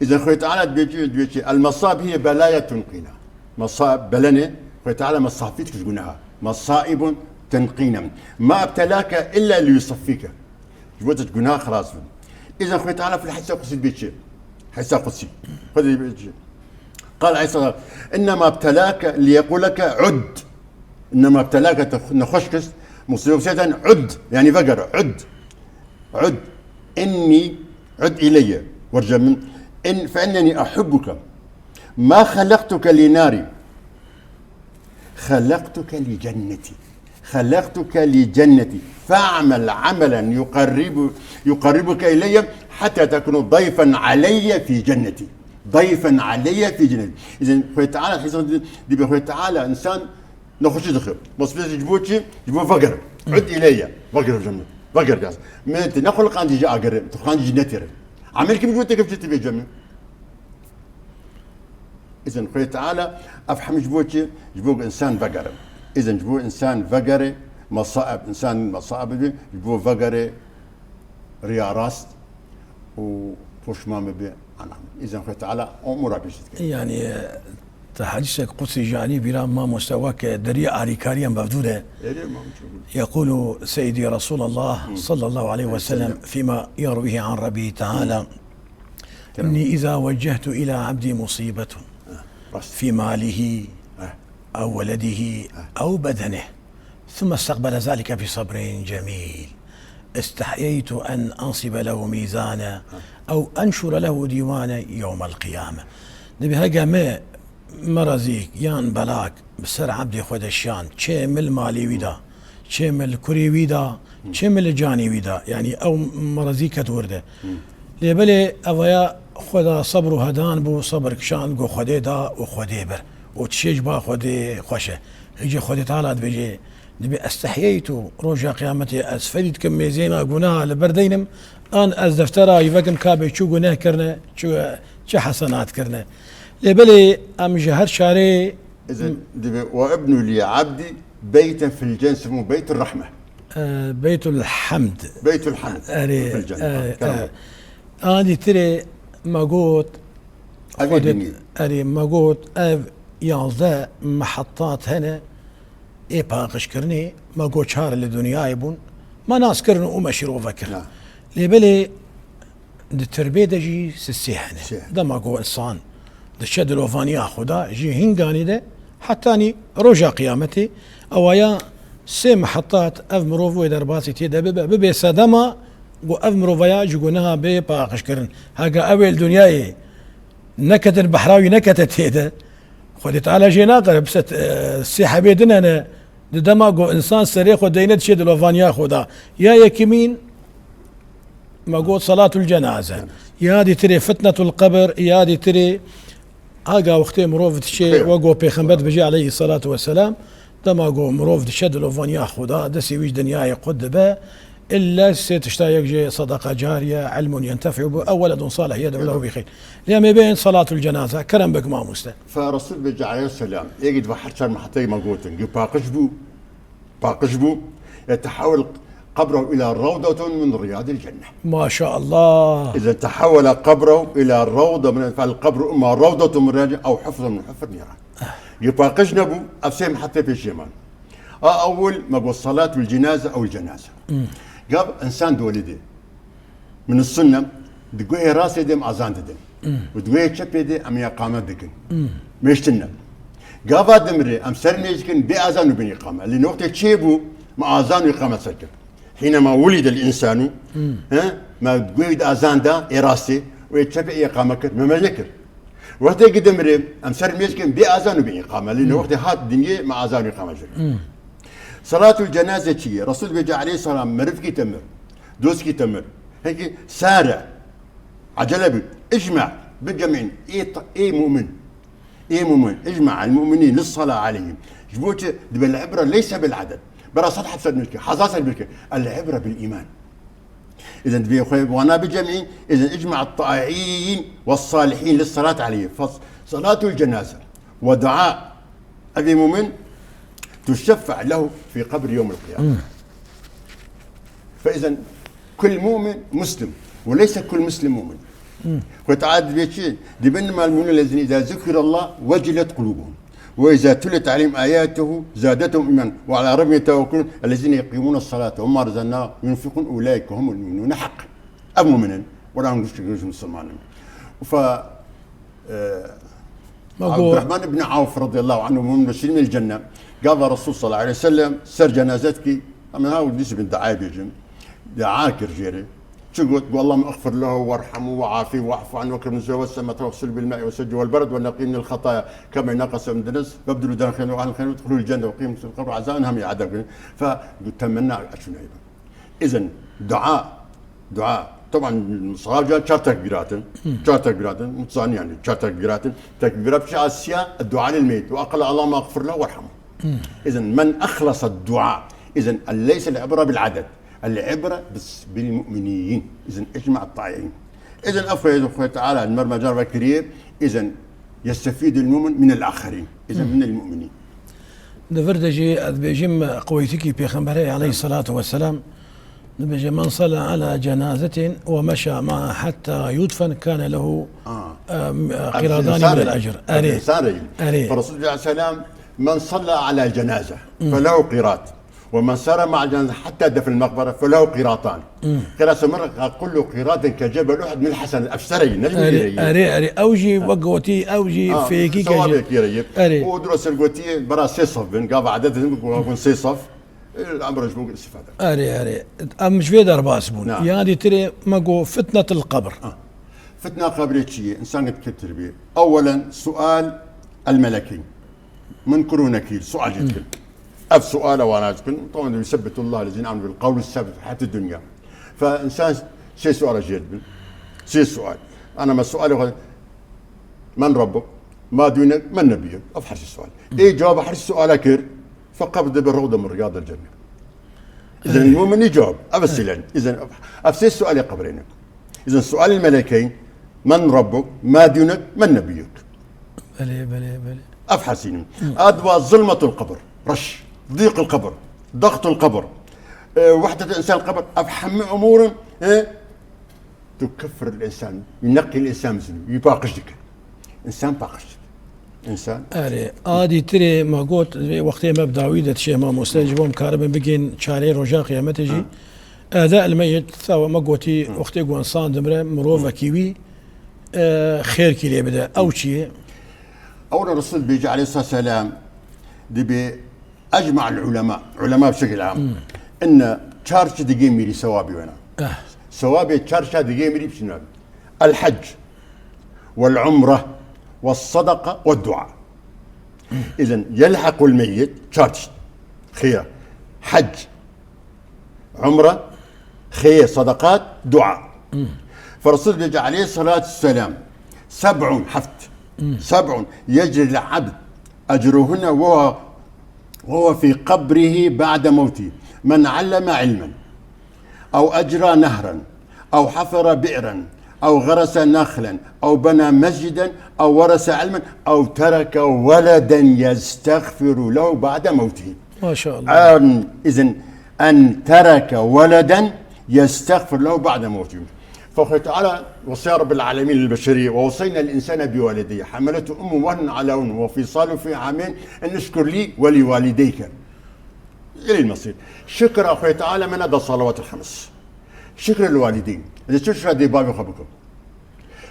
Îzin Xwedê Teala dibêje, dibêje, el-mesaib hiye belaya tunqîna. Mesaib, belenê, Xwedê Teala mesafî dike ji guneha. Mesaibun tunqîna. Ma ebtelake illa liyusaffîke. Ji bo tu ji guneha xilas bin. Îzin Xwedê Teala fil hesa qudsi dibê çi? Hesa qudsi. Xwedê dibê çi? Qal Îsa, "Innema btelake liyequleke ud." Innema btelake, te nexweş kist. Musîbet seten ud. Yani vegere, ud. Ud. Inni, ud ileyye. Werce min. In, fe inneni ahubbuke. Ma xelektuke li nari. Xelektuke li cenneti. Xelektuke li cenneti. Fe'mel amelen yuqerribu-, yuqerribuke ileyye hatta tekunu dayfen aleyye fi cenneti. Dayfen aleyye fi cenneti. Îzin Xwedê Teala hesab di-, dibe Xwedê Teala însan nexweşî dixe. Bes ji bo çi? Ji bo veger. Ud ileyye. Veger cem. Veger gaz. Me te nexulqandî ji agere. Tu xandî ji netêre. Amel kim ji bo te kevçe ti vê cemî. Îzin Xwedê Teala ev hemî ji bo çi? Ji bo ku însan vegere. Îzin ji bo însan vegere, mesaib, însan mesaib bi, ji bo vegere riya rast û poşman bibe, anam. Îzin Xwedê Teala umura pêşî dike. Yani, e, te hedîsek qudsî ji alî bîra mamoste wek, e, deriyê alîkariyan bevdûr e. Erê, mamoste. Yekulu Seyyidî Resulallah sallallahu aleyhi ve sellem fîma yerwihi an Rabbî Teala. إني إذا وجهت إلى عبدي مصيبة في ماله أو ولده أو بدنه ثم استقبل ذلك بصبر جميل استحييت أن أنصب له ميزانا أو أنشر له ديوانا يوم القيامة. Dibê hege me merazîk yan belak bi ser ebdê xwe de şiyan, çê mil malê wî da, çê mil kurê wî da, çê mil canê wî da. Yani ew merazî ket wir de. Lê belê evaya xwe da sebr û hedan bû, sebr kişand, got Xwedê da û Xwedê bir. Û tişê ji ba Xwedê xweş e. Hêcê Xwedê Teala dibêje, dibê estehiyeytu, roja qiyametê ez ferî dikim mêzêna gunaha li ber deynim, an ez deftera wî vekim ka bê çi guneh kirine, çi, çi hesenat kirine. Lê belê em ji her çarê Îzin dibê, "Ve ibnu li abdi beyten fil cenne ismuhu beytur rahme." E, Beytul Hamd. Beytul Hamd. Erê, fil cenne. E, kerem. E, an dîtirê me got, Ev ê Xwedê, dinî. Erê, me got, ev yazdeh mehetat hene, ê paqijkirinê, me got çar li dinyayê bûn, me nas kirin û me şîrove kir. Ha. Lê belê Di tirbê de jî sisê hene. Sê hene. Dema ku insan diçe dilovaniya Xweda, ji hînganê de hetanî roja qiyametê, ewaya Sê mihetat ev mirov wê derbasî tê de bibe, bibê sedema ku ev mirovaya ji guneha bê paqijkirin. Heke ew ê li dinyayê neketin, behra wî nekete tê de, Xwedê Teala jê naqere, bise, e, sê hebê din hene, di dema ku insan serê xwe deyne diçê dilovaniya xwe da. Ya yekimîn, me got salatul cenaze. Ya dîtirê fitnetul qebir, ya dîtirê Aga wextê mirov diçe, Xêr. Wek ku Pêxember dibêje aleyhissalatu vesselam, dema ku mirov diçe dilovaniya Xuda, destê wî ji dinyayê qut dibe, illa sê tişta yek jê sedeqa cariye, ilmun yentefe'u bihi, ew weledun salih yed'u lehu bi xeyr. Lê em ê bêjin salatul cenaze, kerem bik mamoste. Fe Resul bêje aleyhisselam, êgî dibe her çar meheteyê me gotin, gi paqij bû, Paqij bû, يتحول قبره إلى روضة من رياض الجنة. Maşallah. إذا تحول قبره إلى روضة من، فالقبر إما روضة من رياض الجنة أو حفرة من حفر النيران. Gi paqij nebû, ev sê mihetê pêşê man. A ewil me got salatul cenaze ew cenaze. Gav insan dolî de. Min sunne, di guhê rastê de em azan didin. Û di guhê çepê de em îqame dikin. Mêştin ne. Gava dimrê, em ser nêz dikin, bê azan û bê îqame. Lê wextê çêbû, me azan û îqame ser kir. Hînema wulîde l-însanu, he? Me guhê de azan da, ê rastê, û ê çepê îqame kir, me mezne kir. Wextê ki dimrê, em ser nêz dikin, bê azan û bê îqame. Lê wextê hat dinyê, me azan û îqame jê kir. Salatul cenaze çi ye? Resul bêje aleyhisselam, merivkî te mir. Doskî te mir. Hekî sare. Acele bik. Icma. Bi cemîn. Ê t-, ê mu'min. Ê mu'min. Icma el mu'minîn lis sala aleyhim. Ji bo çi? Dibe el ibra leyse bil aded. Bera sed heb ser nûçke. Hezar ser nûçke. El ibra bil îman. Îzen divê xwe wana bi cemîn. Îzen icma et ta'i'în ve salihîn lis salat aleyhim. Fas-, salatul cenaze. Ve dua. Ev ê mu'min تشفع له في قبر يوم القيامة. فإذا كل مؤمن مسلم وليس كل مسلم مؤمن. Xwedê Teala dibê çi? Dibe إنما المؤمنون الذين إذا ذكر الله وجلت قلوبهم وإذا تليت عليهم آياته زادتهم إيمانا وعلى ربهم يتوكلون الذين يقيمون الصلاة ومما رزقناهم ينفقون أولئك هم المؤمنون حقا. Ev mu'min in. Wela hûn gişt, gişt Müslüman in. Fa, e, Abdurrahman ibn Awf radıyallahu anhu, min mubşşirîn bil cenne. Gava Resul sallallahu aleyhi ve sellem ser cenazet ki, em ha dîs bin dua bêjim. Dua kir jê re. Çi got? Got, اللهم اغفر له وارحمه وعافه واعف عنه واكرم نزله ووسع مدخله واغسله بالماء والثلج والبرد ونقه من الخطايا كما ينقى الثوب من الدنس وابدله دارا خيرا منها وأهلا خيرا منها وادخله جنة وقه من سوء القبر وعذابه أهم يعذب. Fa, got, temenna, eçûna. Îzen dua, dua. Teban, sahabe çar tekbîrat in. Çar tekbîrat in. Mutizanî yani çar tekbîrat in. Tekbîrat şi asiya dua lil meyit. Ve akala اللهم اغفر له وارحمه. Îzen men exlesa dua. Îzen leyse el ibra bil aded. El ibra bis-, bil mu'minîn. Îzen icma ta'i'în. Îzen ev Xwedê, Xwedê Teala li mer me car vekiriye. Îzen يستفيد المؤمن من الآخرين. إذا من المؤمنين. Di vir de jî ez dibêjim, qeweytikî Pêxemberê aleyhissalatu vesselam dibêje, من صلى على جنازة ومشى معها حتى يدفن كان له, Ah. Em, Ev قيراطان insan من reyî. الأجر. Ev Erê. insan reyî. Erê. Fe Resul aleyhisselam, من صلى على جنازة فله قيراط. ومن سار مع الجنازة حتى دفن المقبرة فله قيراطان. Qîrat min, كل قيراط كجبل أحد من الحسنات. Ev sereyî, ne Erê, erê, erê. Ew jî wek gotî, ew jî fêkî ke jî. Sewabê kî re yê. Erê. O duro ser gotî, bera sê sef bin, gava edet din, gava bin sê sef. El emre ji bo istifade. Erê, erê. Em ji vê derbas bûn. Na. Ya dîtirê me got fitnetul qebr. Ah. Fitna qebrê çi ye? İnsan dikir tirbî. Ewwelen sual el melekeyn. Munkir û Nekîr sual jê dikin. Ev suala wana dikin. Taban, yusebbitullah lezîne amenu bil qawli sabit fi hayatid dunya. Fe insan sê suala jê dibin. Sê sual. Ana me sualê xwe, men rabbuk? Ma dînek? Men nebiyuk? Ev her sê sual. Ê cewaba her sê suala kir, fe qebr dibe rewde min riyadil cenne. Îzen mu'minî cewab. Ev silen. Îzen ev sê sualê qebrê ne. Îzen sualê melekeyn, men rabbuk, ma dînuk, men nebiyuk. Belê, belê, belê. Ev hesînim. Adwa zulmetul qebr. Reş. Dîqil qebr. Dextul qebr. E, wehdetul insan qebr. Ev hemî umûrin, e, tukeffir insan. Yuneqqil insan min zunûb. Yupaqij dike. Însan paqij dibe. Însan. Erê, a dîtirê me got, wextê me bi dawî de dişê mamoste, ji bo em karibin bigên çarê roja qiyametê jî. Ha. Eda el meyit, sawa me gotî, Ha. wextê ku însan dimire, mirovekî wî, e, xêrkî lê bide. Ew çi ye? Ew re Resul bêje aleyhissalatu vesselam, dibê أجمع العلماء، علماء بشكل عام، إن çar çi digê mirî sewabî wena. Eh. Sewabê çar çi digê mirî biçin wena. الحج والعمرة والصدقة والدعاء. إذن يلحق الميت çar çi. Xêra. Hec. Umre, xêr, sedeqat, dua. Fe Resul bêje aleyhissalatu vesselam, seb'un, heft. Seb'un yecri lil abd ecruhunne ve huve, ve huve fî qabrihi ba'de mevtihi. Men alleme ilmen, ev ecra nehran, ev hafara bi'ran, ev garasa nahlen, ev bena mesciden, ev warasa ilmen, ev tereke veleden yestexfiru lehu ba'de mevtihi. Maşallah. En, izin, en tereke veleden yestexfir lehu ba'de mevtihi. Fe Teala wesiya Rabbil alemin lil beşeriyye ve veseyna el insane bi valideyhi. Hamelatu ummu wehnen ala wehn ve fisalu fi ameyn en işkur li ve li valideyke. Gelî mesîr. Şikir a Xwedê Teala me neda salawat el xems. Şikir el walideyn. Ez çi şikir dê bavê xwe bikim?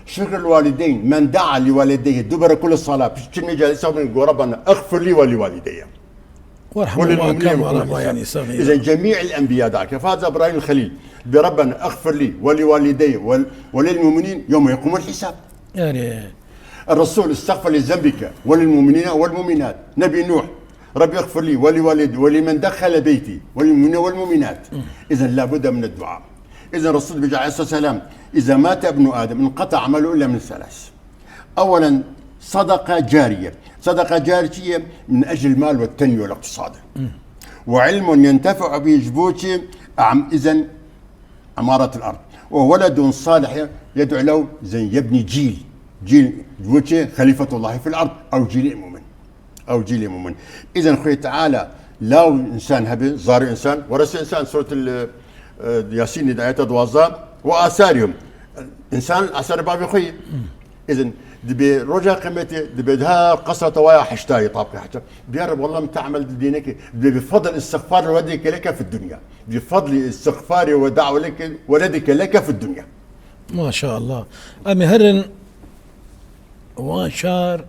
Şikir el walideyn. Men daa li walideyhi dubere kulli sala. Pişt çi mecalisa min go Rabbena iğfir li ve li walideyye. Werhamhuma kema rabbayani sagira. Îzen cemî el enbiya da ke. Faza İbrahim el Xelîl. Bi Rabbena iğfir li ve li walideyye ve, ve lil mu'minin yevme yequmul hisab. Yani. Resul, isteğfir li zenbike ve lil mu'minine vel mu'minat. Nebi Nuh, Rabbi iğfir li ve li validi ve limen dehale beyti ve lil mu'minine vel mu'minat. Îzen la budde min dua. Îzen Resul bêje aleyhissalatu vesselam, iza mate ibnu Adem inqata amelu illa min selas. Ewelen sadaka cariye. Sadaka cariye çi ye? Min ecil mal ve tenmiye vel iktisadi. Ve ilmun yentefi'u bihi ji bo çi? Am-, îzen Emaretil ard. Ve weledun salih yed'u lehu, zen yebni cîl. Cîl, bu çi? Xelîfetullahî fil ard. Ew cîlê mumin. Ew cîlê mumin. Îzen Xwedê Teala law însan hebe, zarê însan, weresê însan, Suretul, e, Yasînê de ayeta duwazdeh, ve asarihim. Însan asarê bavê xwe yê. Îzen dibê roja qiymetê, dibê daha qesreta waya heştayê, tabqê heşta. Biyar, wallah, min te emel dînekê, dibê bi fadl îstixfar weledike leke fid dunya. Bi fadlî îstixfarê we da weledike, weledike leke fid dunya. Maşallah. Em ê herin wan şar,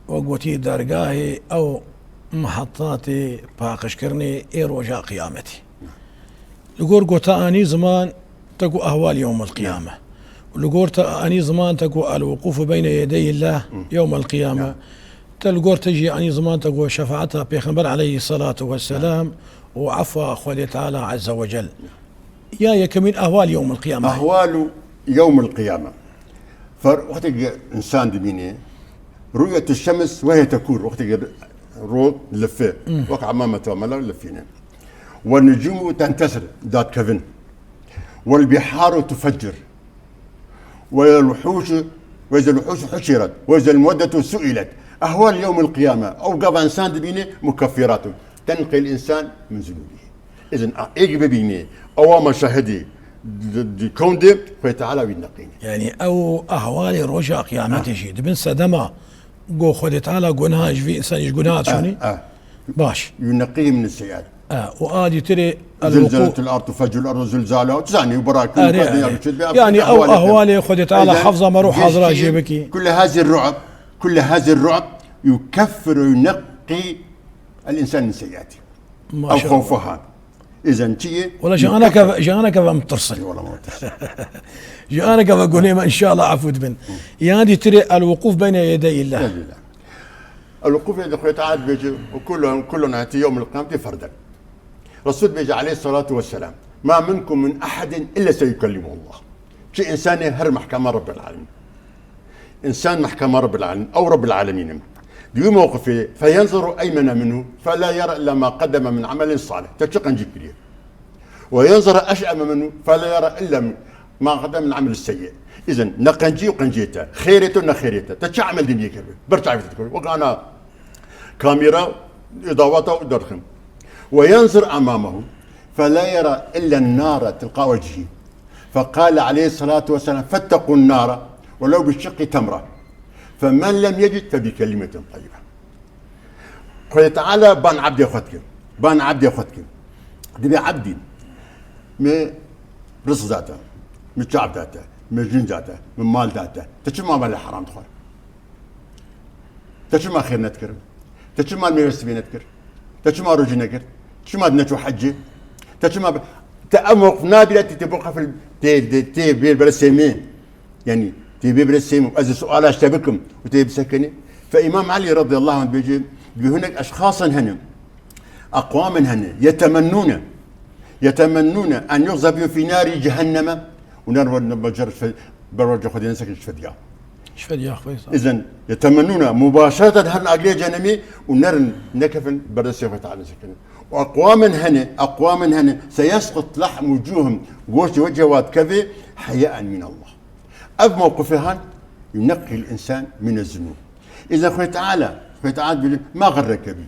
we gotî dergahê ew mehetatê paqijkirinê ê roja qiyametê. Li gor gota anî ziman te ku ehwal yewmil qiyame. Li gor te anî ziman te ku el wuqûfu beyne yedeyillah yewmil qiyame. Te li gor te jî anî ziman te ku şefaeta Pêxember aleyhissalatu vesselam û efwa Xwedê Teala azze ve cel. Ya yekemîn ehwal yewmil qiyame. Ehwalu yewmil qiyame. Fer wextê însan dibîne, ru'yetu şems ve hiye tekur, wextê roj life, wek emameta mela lifîne. Ve nucumu tentesir, dadkevin. Vel biharu tufeccir. Ve zel wuhuşu, ve zel wuhuşu huşiret. Ve zel muddetu su'ilet. Ehwal yewmil qiyame. Ew gava însan dibîne mukeffiratun. Tenqil insan min zunubihi. Îzin a êk bibîne, ewa meşahidî di, di, di kewn de, Xwedê Teala wî neqîne. Yani ew ehwalê roja qiyametê jî dibin sedema, go Xwedê Teala gunaha ji vî însanî ji gunaha dişonî. Baş. Yuneqî min seyyiat. E, û a dîtirê el-wuqû. Zilzeletul ardu fecul ardu zilzala. Tu zanî, û bira kû. Erê, erê. Yani ew ehwalê Xwedê Teala hafza me ro hazira jê bikî. Kullu hazi ru'b, kullu hazi ru'b yukeffiru yuneqî el insan min seyyiati. Ew xewfa ha. Îzin çi ye? Wala ji aneke ve, ji aneke ve min tirsin. Wala min tirsin. Ji aneke ve gunê me înşallah efû dibin. Ya dîtirê el-wuqûf beyne yedeyillah. Elhamdülillah. El-wuqûf yedê Xwedê Teala dibêje, kullu, kullu nati yewmil qiyameti ferden. Resul dibêje aleyhissalatu vesselam, ma minkum min ahadin illa seyukellimuhullah. Çi însanê her mehkema Rabbil alemin. Însan mehkema Rabbil alemin, ew Rabbil alemin in. Di wî mewqifê, fe yenzuru eymene minhu, fe la yera illa ma qedeme min emelin salih. Te çi qencî kiriye? Ve yenzuru eş'eme minhu, fe la yera illa ma qedeme min emelin seyyi. Îzin, ne qencî û qenciyê te, xêrê te û ne xêrê te. Te çi emel dîniyê kiriye? Ber çavê te dikir. Wek ana kamera, dawata û derxin. Ve yenzur emamehu, fe la yera illa nara tilqa wecihi. Fe qale aleyhissalatu vesselam, fettekun nara, welev bi şiqqi temra. Fe men lem yecid fe bi kelimetin tayyibe. Xwedê Teala ban ebdê xwe dike. Ban ebdê xwe dike. Dibê ebdî, me rizq date, me çav date, me jin date, me mal date. Te çima mala heram dixwar? Te çima xêr nedikir? Te çima mêvê sibê nedikir? Te çima rojî nekir? Çima neçû hecê? Te çima be-, te ev mewqif nabîre, tê, tê bo qefil, tê, tê, tê bêr bere sêmê. Yanî, tê bê bere sêmê. Ez ê suala ji te bikim û tê bisekinî. Fe Îmam Elî radıyallahu anh dibêje, bi hinek eşxasan hene, eqwamin hene, yetemennûne, yetemennûne en yuqzefû fî nârî cehenneme û ner wer-, ber-, ber-, ber-, ber-, Xwedê nesekin ji fedya. Ji fedya xwe, sağ ol. Îzen yetemennûne mubaşereten herin agirê cenemî û nerin nekefin berdestê Xwedê Teala nesekin. Û eqwamin hene, eqwamin hene, seyesqut lehmu cûhim, goştê wecihê wa dikeve, heyaen min Allah. Ev mewqifê han, yuneqqil insan min zunûb. Îzen Xwedê Teala, Xwedê Teala dibêje, ma xerreke bî.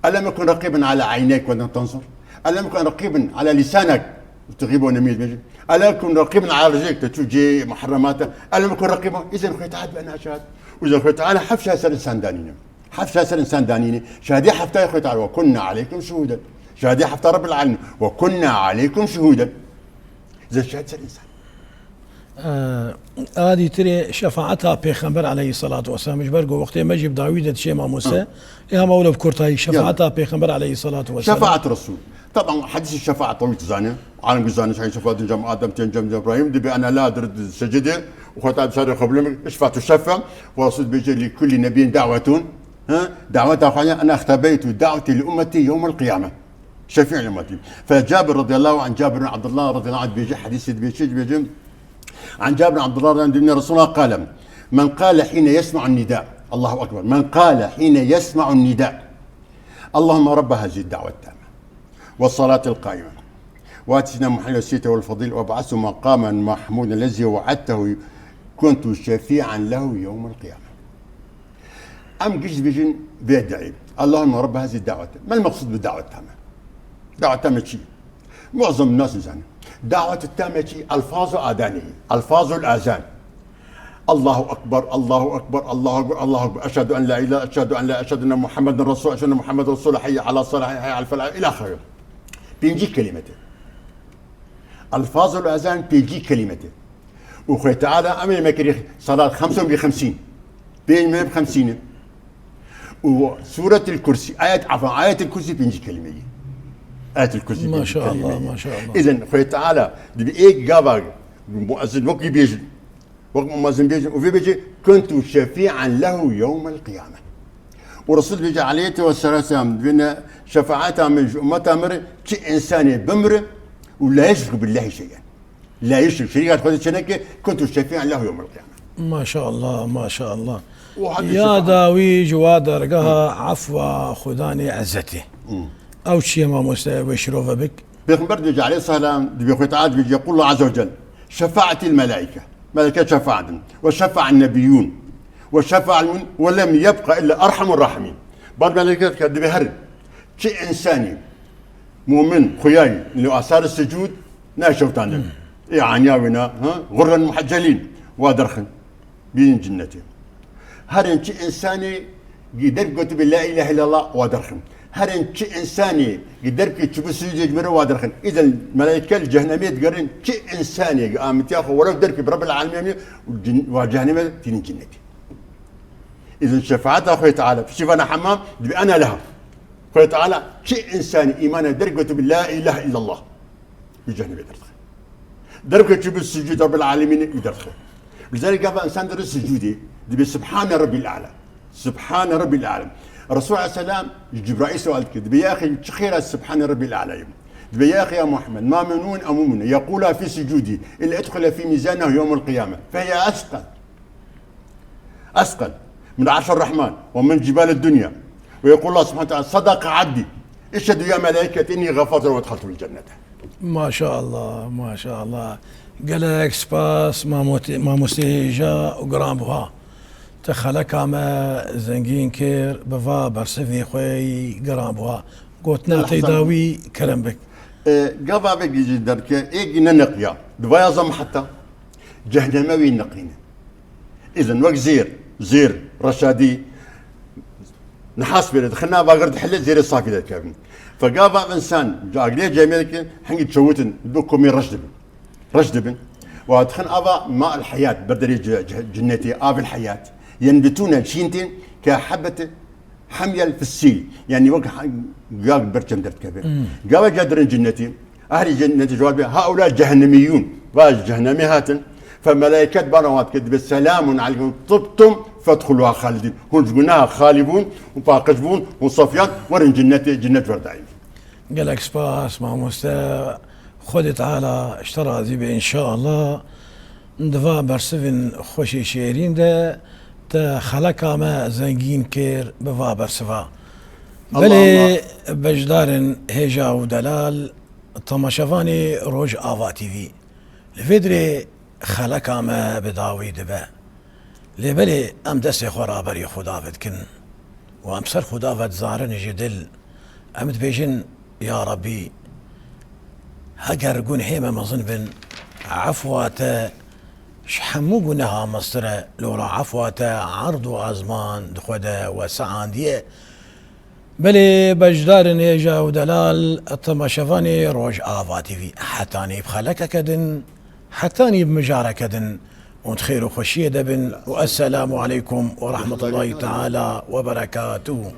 ألم يكن رقيبا على عينيك وأنت تنظر؟ ألم يكن رقيبا على لسانك وتغيب ونميت مجد؟ ألم يكن رقيبا على رجليك تتوجي محرماته؟ ألم يكن رقيبا؟ إذن Xwedê Teala bi ena şahid. Îzen Xwedê Teala heft şahid ser insan danîne. Heft şahid ser insan danîne. Şahidê hefta Xwedê Teala, وكنا عليكم شهودا. Şahidê hefta Rabbil Alemin, وكنا عليكم شهودا. Îzen şahid ser insan. Ee, a dîtirê şefaeta Pêxember aleyhissalatu vesselam, ji ber ku wextê me jî bi dawî de diçê mamoste, Ha. ê hema wilo bi kurtayî, Ya. şefaeta Pêxember aleyhissalatu vesselam. Şefaet Resul. Taban hedîsê şefaet tewî dizane. Alim dizane, şefaet cem Adem, cem, cem, cem Ibrahim, dibe ena la dir secde, û xwe ta bi şerê xwe bilim, işfa tu şefa, û Resul dibêje, لكل نبي دعوة, ha? Daweta xwe ya, أنا اختبيت دعوتي لأمتي يوم القيامة. شفيع لأمتي. فجابر رضي الله عن جابر بن عبد الله رضي الله عنه dibêje, hedîsê dibêje, dibêje, عن جابر بن عبد الله رضي الله عنه أن رسول الله قال: من قال حين يسمع النداء، الله أكبر، من قال حين يسمع النداء: اللهم رب هذه الدعوة التامة والصلاة القائمة وآت سيدنا محمدا الوسيلة والفضيلة وابعثه مقاما محمودا الذي وعدته كنت شفيعا له يوم القيامة. Em giş dibêjin vê duayê. اللهم رب هذه الدعوة. ما المقصود بالدعوة التامة؟ دعوة تامة çi? Muazzam nas nizanin. دعوة تامة çi? ألفاظ الأذان. ألفاظ الأذان. الله أكبر، الله أكبر، الله أكبر، الله أكبر. أشهد أن لا إله، أشهد أن لا، أشهد أن محمدا رسول، أشهد أن محمدا رسول، حي على الصلاة، حي على الفلاح، إلى آخره. Pêncî kelîme tê. ألفاظ الأذان pêncî kelîme tê. Û Xwedê Teala emrê me kirî salat xemsen bi xemsîn. Pênc me bi xemsîn e. Û Sûretil Kursî, ayet, afan, Ayetil Kursî pêncî kelîme ye. Ayetil Kursî pêncî kelîme ye. Maşallah, maşallah. Îzen Xwedê Teala dibe êk gava muezzin wekî bêjin. Wek muezzin bêjin û vê bêje, "Kuntu şefî'an lehu yewmel qiyame." Û Resul bêje aleyhi ve selam, dibêne şefaeta min ji ummeta min re, çi insanê bimre û la yeşrik billahi şey'en. La yeşrik, şerîka Xwedê çêneke, "Kuntu şefî'an lehu yewmel qiyame." Maşallah, maşallah. Û hadîs Ya şefaat. dawî ji wa dergeha efwa Xudanê ezzetê. Hmm. Ew çi ye mamoste, wê şirove bik? Pêxember dibêje aleyhi selam, dibê Xwedê Teala dibêje, "Yekulu azze ve cel, şefa'atil melaike." Meleke şefaat din. "Ve şefa'an nebiyyun. Ve şefa'al mun. Ve lem yebqa illa erhamur rahimin." Bad meleke dike dibê herin. Çi insanî, mumin, xuyayî, li asar sicûd, ne şewtandin. Hmm. Ê aniya wêna, ha? Gurren muheccelîn. Wa derxin. Bînin cinnetê. Herin çi insanê gi derg gotibe la ilahe illallah wa derxin. Herin çi insanê gi derg ki çibu sicûdê ji min re wa derxin. Îzen melaîke li cehennemê digerin çi insanê gi amitiya xwe were derg ki bi Rebbil Alemîn û cin-, wa cehennemê tînin cinnetê. Îzen şefaeta Xwedê Teala. Piştî vana hema dibe ana leha. Xwedê Teala çi insanê îmana derg gotibe la ilahe illallah. Wî cehennemê derdixe. Derke çû bi sicûd Rabbil Alemînê wî derdixe. Lizalîk gava însan dere sicûdê, dibê Subhane Rabbil A'la. Subhane Rabbil A'la. Resul aleyhisselam ji Cibraîl sual dike. Dibê ya axî çi xêra Subhane Rabbil A'layê? Dibê ya axî ya Muhammed, ma min mu'min ew mu'mine yekula fî sicûdî illa udxile fî mîzanihi yewmel qiyame. Fehiye esqel. Esqel min arşer Rahman ve min cibal dunya. Ve yekul Allah subhanahu ve teala, "Sadaka abdi. Eşhedü ya melaike inni gafartu ve edhaltuhul cennete." Maşallah, maşallah. Gelek spas, mamote-, mamoste hêja û giranbuha. Te xeleka me zengîn kir, bi va bersivê xwe yî giranbuha. Gotina te dawî kerem bik. E, gava vê gî jî derke, ê gî ne neqiya. Divaya zam heta. Cehneme wî neqîne. Îzin wek zêr, zêr, reşadî, nihas bêre dixin nava gir dihile zêrê safî derkevin. Fe gava însan, agirê cemê dike, hingî çewit in, bi komê reş dibin. Reş dibin. Wa dixin ava ma el heyat, berderê ce-, ce-, cinnetê, av el heyat. Yenbitûne, çîn tên, ke hebete, حمي الفسيل، يعني وەک ha-, gag berçem derdikeve. Gava ca dirin cinnetî. Ehlî cinnetî cevab bê, "Haula cehennemiyun." Va ji cehennemê hatin. Fe melaiket bana wan dike, dibe, "Selamun aleykum tibtum fedxuluha halidin." Hûn ji gunaha xalî bûn û paqij bûn û safiyan, werin cinnetê, cinnet werdayîn. Gelek spas mamoste. Xwedê Teala ji te razî be înşallah. Di va bersivên xweşê şêrîn de te xeleka me zengîn kir bi va bersiva. Allah Belê Allah. Beşdarên hêja û delal, temaşevanê Rojava T V. Li vê dirê xeleka me bi dawî dibe. Lê belê em destê xwe raberî Xuda ve dikin û em ser Xuda ve dizarin ji dil. Em dibêjin, Ya Rabbî, heger gunhê me mezin bin, efwa te ji hemû guneha mestir e, lora efwa te erd û ezman di xwe de weseandiye. Belê beşdarên hêja û delal, temaşevanê Rojava T V. Hetanî bi xelekeke din, hetanî bi mijareke din û di xêr û xweşiyê de bin û esselamu aleykum we rahmetullahi teala we berekatuhu.